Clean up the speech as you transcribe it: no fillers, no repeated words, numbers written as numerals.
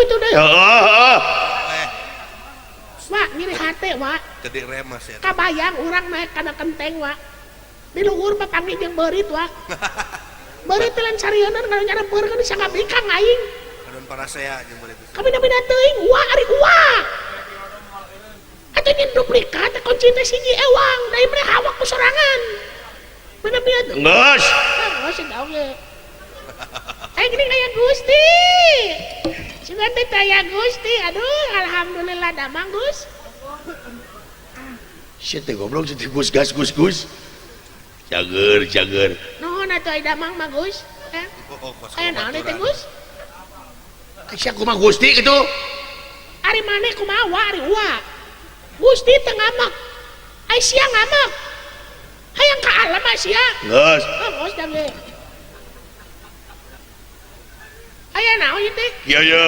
kitu deui. Heeh. Eh, Wa, nyeri hate, wa. Gede remas ya. Kabayang urang naik kana kenteng, wa. Di luhur papanggih jeung beurit, wa. Beurit teh lain sarieun kana nyarempeur kan disangka bikang aing. Kadon parasea jeung beurit. Kabina-bina teuing, wa ari wa. Atuh nyen duplikat teh kunci teh siji ewang, da ieu mah hawak ku sorangan. Bina-bina Geus. Oh, sih tau ge. Aing gini kayak Gusti. Sugan teh taya Gusti. Aduh, alhamdulillah damang Gus. Sia teh goblok sia teh Gus gas Gus Gus. Cager cager. Nuhun atuh ai damang mah Gus. Eh, Oh, kos aya naon teh Gus? Sia kumaha Gusti kitu? Ari maneh kumaha wa ari wa? Gusti teu ngamek. Ai sia ngamek. Hayang ka alam ah sia. Geus. Oh, geus da ge. Aya naon ieu teh? Kieu ye.